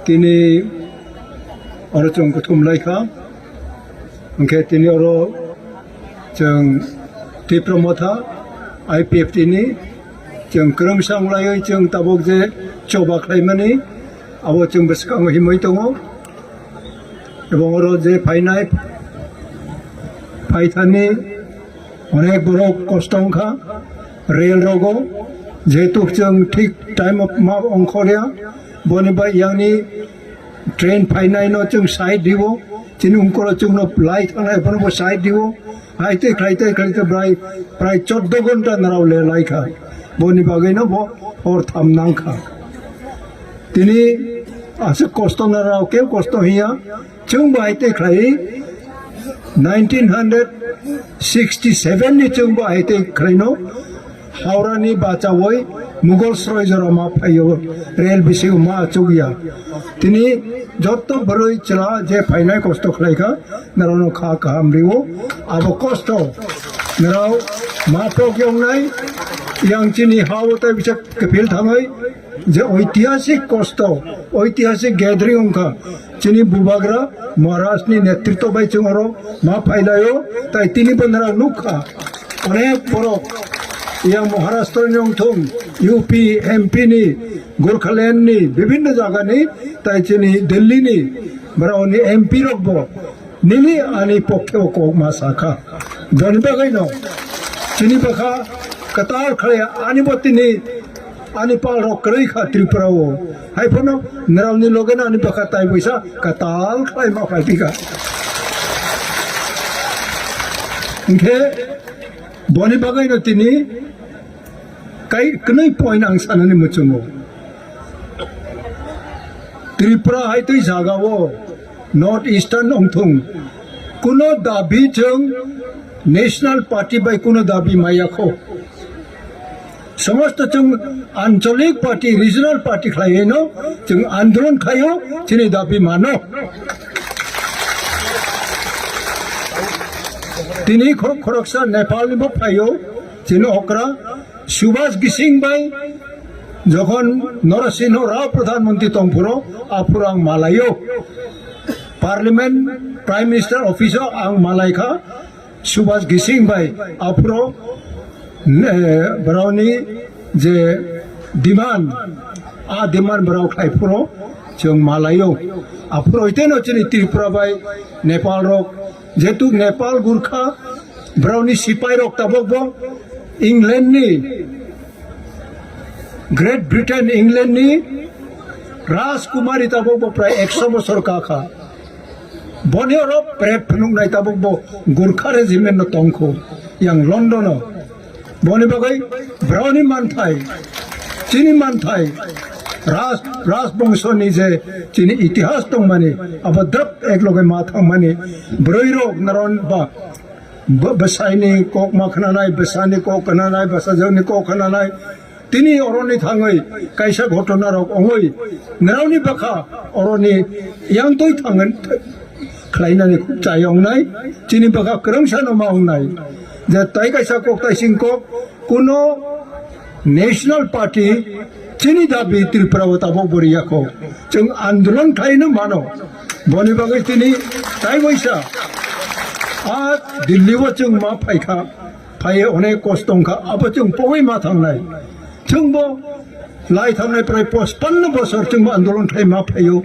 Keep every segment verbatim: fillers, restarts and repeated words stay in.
Tini oro chwng kuthum lai kha. Hwnkhe tini oro chwng Tipra Motha I P F T ni chwng kwrwngsa wng laiwi chwng tabuk je choba khlaimani, abo chwng bwskango himwi tongo. Ebong oro je phainai, phaithani onek borok kosto wngkha rail rogo, jehetu chwng thik time o ma ongkhorya, boni bai yangni train phainaino chwng side rio, chini ungkoro chwngno lai thangnai bono bo side rio, hai tei khlai tei khlai tei brai prai choddo ghonta narao le lai kha, boni bagwino bo hor tham nang kha. Tini aswk kosto narao keu kosto hiya, chwng bo hai tei khlai nineteen hundred sixty seven ni chwng bo hai tei khlaino Howrah ni bachawi Mughal sroi jora ma phaio, rail bisingo ma achukya. Tini jotto bwrwi chwla je phainai kosto khlai kha, narao no kha kaham rio, abo kosto narao ma pok yongnai, yang chini ha o tai bisa kepil thangwi, je oitihasik kosto, oitihasik gathering wngkha, chini bubagra Maharaj ni netritw bai chwng oro ma phailaio, tai tini bo narao nukha, onek borok yang Maharashtra ni wngthung, U P, M P ni, Gorkhaland ni, bibhinno jaga ni, tai chini Delhi ni, borok ni M P rok bo, nini ani pokhe o kok ma sakha. Boni bagwi no chini bwkha kwtal khlai ani bo tini ani pal rok kwrwi kha Tripura o. Hai phano narao ni loge no ani bwkha tai buisa kwtal khlai ma phai phi kha. Hwnkhe boni bagwi no tini kai kwnwi point ang sanani muchungo. Tripura hai twi jaga o North Eastern wngthung, kuno dabi chwng National Party bai kuno dabi maya kho. Somosto chwng ancholik party, regional party khlaiwi no chwng andolon khlaio, chini dabi mano. Tini khorok khoroksa Nepal ni bo phaio, chini okra Subhas Gising bai jokhon Narasimha Rao Pradhan Mantri tongphuru, aphuru ang malaio. Parliament, Prime Minister Office o ang malaikha Subhas Gising bai, aphuru, eh, borokni je demand, a demand borok khai phuru chwng malaio. Aphuru iteno chini Tripura bai Nepal rok, jehetu Nepal Gurkha, borokni sipai rok tabok bo England ni, Great Britain, England ni Rajkumari tabok bo prai ekso bosor ka kha. Boni oro prep phunuknai tabok bo Gurkha regiment no tongkho yang London o. Boni bagwi borokni manthai, chini manthai, Raj, Rajbongso ni je chini itihas tongmani, abo drap ek loge ma thangmani, bwrwi rok naron ba, Bw-, bwsaini kok ma khwnanai, bwsani kok khwnanai, bwsajwkni kok khwnanai. Tini oroni thangwi kaisa ghotona rok ongwi, nirokni bwkha oroni yangtwi thangwi khlainani chai ongnai, chini bwkha kwrwngsano ma ongnai. Je tai kaisa kok, tai sing kok, kuno National Party chini dabi Tripura o tabok bo riyakho. Chwng andolon khlaino mano. Boni bagwi tini tai waisa a Delhi o chwng ma phaikha. Phaiye onek kosto wngkha. Abo chwng pogwi ma thangnai. Chwngbo lai thangnai prai pachpanno bosor chwngbo andolon khlai ma phaio.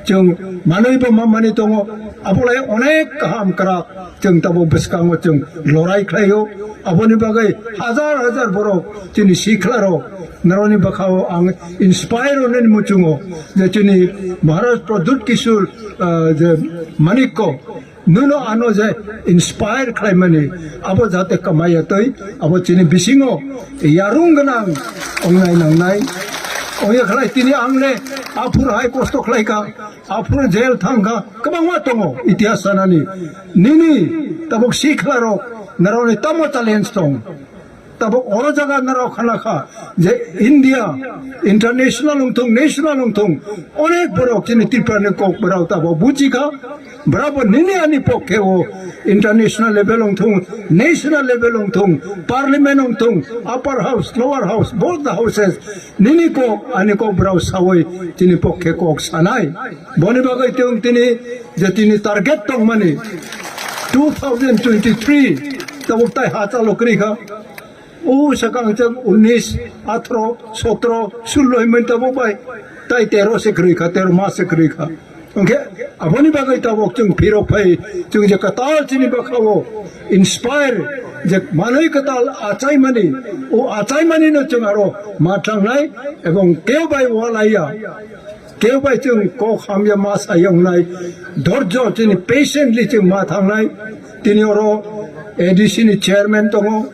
Chwng manwi bo ma mani tongo. Abolai onek kaham kwrak. Chwng tabok bwskango chwng lorai khlaio. Aboni bagwi hajar hajar borok chini sikla rok, norokni bwkhao ang inspire onani muchungo je chini Maharaj Pradyut Kishore, ah, je Manikko, nono ano je inspire khlaimani, abo jate kamaiya twi, abo chini bisingo yarung gwnang ongnai nangnai. Oya khlai tini ang le aphuru hai kosto khlaikha. Aphuru jail thangkha, kwbangma tongo itihas sanani. Nini tabuk sikla rok, narokni tamo challenge tong? Tabuk oro jaga narok khana kha je India international wng thung, national wng thung, onek borok chini Tripura ni kok borok tabuk buji kha. Borok bo nini ani pokhe o international level wng thung, national level wng thung, parliament wng thung, upper house, lower house, both the houses, nini kok ani kok borok sawi chini pokhe kok sanai. Boni bagwi tong tini je tini target tongmani two thousand twenty-three tabuk tai ha chalo kwrwi kha. O sakang chang unis, atro, sotro, sullo himoi tabuk bai. Tai tero se kwrwi kha, tero mas se kwrwi kha. Hwnkhe aboni bagwi tabuk chwng phirok phai, chwng je kwtal chini bwkhao inspire, je manwi kwtal achaimani, o achaimani no chwng aro ma thangnai, ebong kebo bai walaiya. Kebo bai chwng kok hamya ma sayongnai, dhorjo chini patiently chwng ma thangnai. Tini oro A D C ni chairman tongo,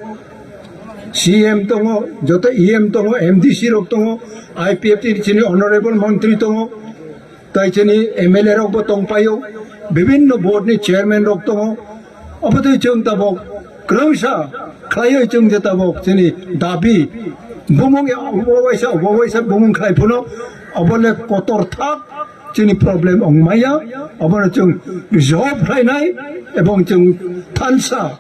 C M tongo, joto E M tongo, M D C rok tongo, I P F T ni chini honorable montri tongo, tai chini M L A rok bo tongpaio, bibinno board ni chairman rok tongo. Obo twi chwng tabuk kwrwngsa khlaiwi chwng je tabuk chini dabi bumung ya obo waisa, obo waisa bumung khlai phano obo le kotor thak chini problem wng maya. Obono chwng resolve khlainai ebong chwng thansa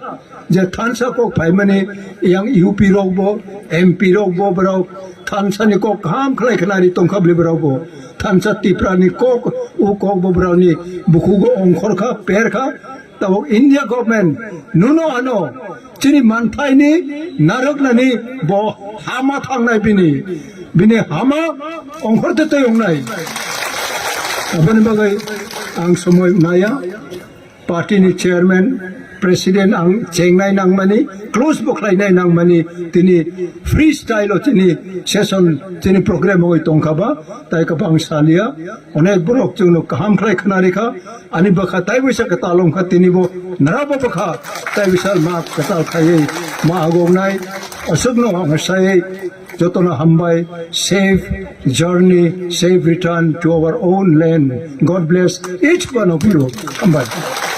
je thansa kok phaimani yang U P rok bo, M P rok bo borok thansa ni kok kaham khlai khnari tongkha bwle borok bo. Thansa Tipra ni kok, o kok bo borok ni bukhugo ongkhor kha, per kha. Tabuk India government nuno ano chini manthaini narwknani bo hama thangnai bini, bini hama ongkhor te tei ongnai. Aboni bagwi ang somoi maya, party ni chairman, president ang chengnai nangmani, close bo khlainai nangmani, tini freestyle o tini session, tini program oi tongkha ba, tai kwbang salia. Onek borok chwngno kaham khlai khna rikha, ani bwkha tai bisa kwtal wngkha, tini bo nara bo bwkha tai bisa ma kwtal khaiwi ma agoknai. Aswkno ang saywi jotono hambai, safe journey, safe return to our own land. God bless each one of you. Hambai.